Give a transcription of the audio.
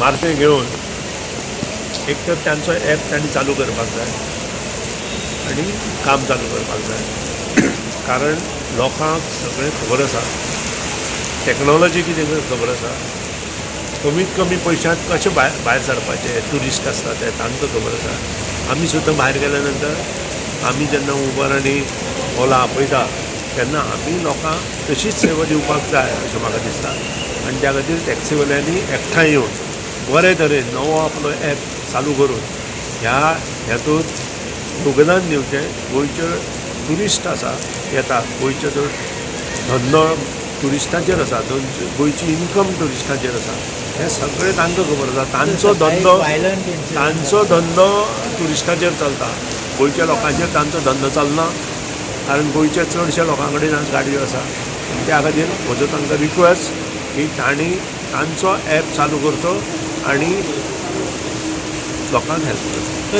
मारतें घेवन एक तर तांचो एप तांणी चालू करपाक जाय आनी काम चालू करपाक जाय, कारण लोकांक सगळें खबर आसा, टॅक्नोलॉजी कितें खबर आसा, कमीत कमी पयशांत कशें भायर भायर सरपाचें ट्युरिस्ट आसता ते तांकां खबर आसा. आमी सुद्दां भायर गेल्या नंतर आमी जेन्ना उबर आनी ओला आपयता तेन्ना आमी लोकांक तशीच सेवा दिवपाक जाय अशें म्हाका दिसता. आनी त्या खातीर टॅक्सीवाल्यांनी एकठांय येवन बरे तरेन नवो आपलो एप चालू करून ह्या हेतूंत योगदान दिवचें. गोंयचे ट्युरिस्ट आसा येता, गोंयचो जो धंदो ट्युरिस्टाचेर आसा, गोंयची इन्कम ट्युरिस्टाचेर आसा, हें सगळें तांकां खबर आसा. तांचो धंदो वायलंट इन्सिडंट. तांचो धंदो ट्युरिस्टाचेर चलता, गोंयच्या लोकांचेर तांचो धंदो चलना, कारण गोंयच्या चडश्या लोकां कडेन आज गाडयो आसा. त्या खातीर म्हजो तांकां रिक्वेस्ट की तांणी तांचो एप चालू करचो आनी लोकांक हेल्प करचो.